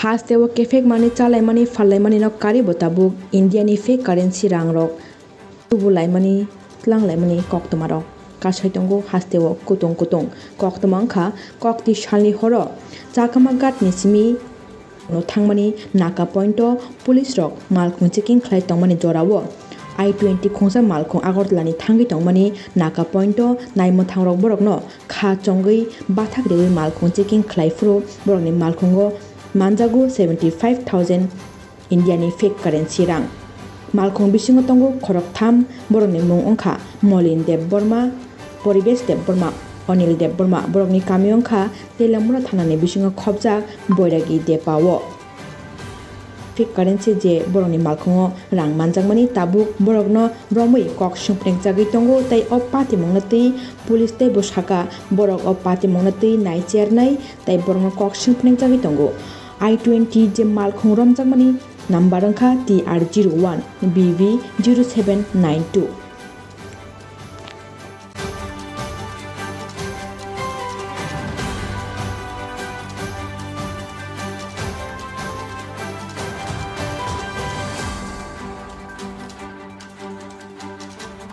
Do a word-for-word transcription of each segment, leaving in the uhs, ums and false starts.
Hasteo kephek manwi chalaimani phallaimani no karibo tabuk India ni fake currency rang rok tubulaimani tlanglaimani koktwma rok kasai tongo hasteo kutung kutung koktwma wngkha kokti salni horo Chakama Ghat ni simi no thangmani Naka point o police rok malkhung checking khlai tongmani jorao I twenty khungsa malkhung Agartala ni thangwi tongmani Naka point o naimwthang rok borok no kha chongwi bathak riwi malkhung checking khlai phuru borokni malkhungo manjago seventy five thousand India ni fake currency rang. Malkhung bisingo tongo khoroktham borokni mung wngkha Molin Debbarma, Poribesh Debbarma, Onil Debbarma. Borokni kami wngkha Telamura thanani bisingo khopjak Boiragi Depa o. Fake currency je borokni malkhungo rang manjakmani tabuk borokno romwi kok swngphreng chagwi tongo tei o patimungno twi police teibo saka borok o patimungno twi naichernai tei borokno kok swngphreng chagwi tongo. I twenty je malkhung romjakmani number wngkha T R zero one B V zero seven nine two.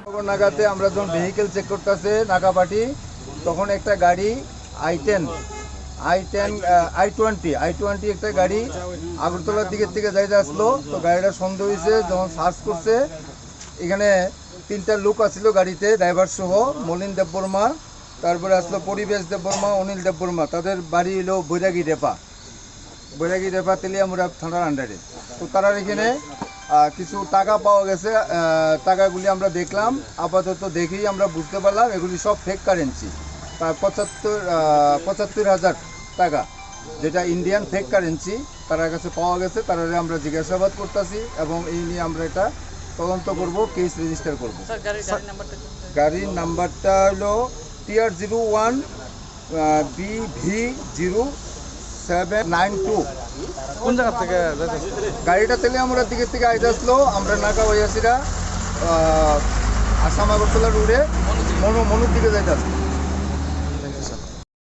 খবর নাগাদে আমরা যখন vehicle check করতেছে নাকাপাটি, তখন একটা গাড়ি I ten, I ten, I twenty, I twenty একটা গাড়ি আগরতলার দিকের থেকে যাইতে আসলো। তো গাড়িটা সন্দেহ হয়েছে, যখন সার্চ করছে, এখানে তিনটা লোক আছিল গাড়িতে, ড্রাইভার সহ, মলিন দেববর্মা, তারপরে আসলো পরিবেশ দেববর্মা, অনিল দেববর্মা, তাদের বাড়ি হলো বৈরাগী ডেপা। বৈরাগী ডেপা তেলিয়ামুড়া থানার আন্ডারে। তো তারার এখানে, আহ, কিছু টাকা পাওয়া গেছে। আহ, টাকাগুলি আমরা দেখলাম, আপাতত দেখেই আমরা বুঝতে পারলাম এগুলি সব ফেক কারেন্সি। প্রায় পঁচাত্তর, আহ, পঁচাত্তর হাজার টাকা, যেটা ইন্ডিয়ান ফেক কারেন্সি, তার কাছে পাওয়া গেছে। তারারে আমরা জিজ্ঞাসাবাদ করতেছি এবং এই নিয়ে আমরা এটা তদন্ত করব, কেস রেজিস্টার করব। স্যার, গাড়ির, গাড়ির নাম্বারটা কোন? গাড়ির নাম্বারটা হলো T R zero one B V zero seven nine two. কোন জায়গা থেকে যাইতেছে? গাড়িটা তেলিয়ামুড়ার দিকে থেকে আইতে আসলো, আমরা নাকা হইয়াছিরা, আহ, আসাম আগরতলা রোডে মনু, মনুর দিকে যাইতে আসলো।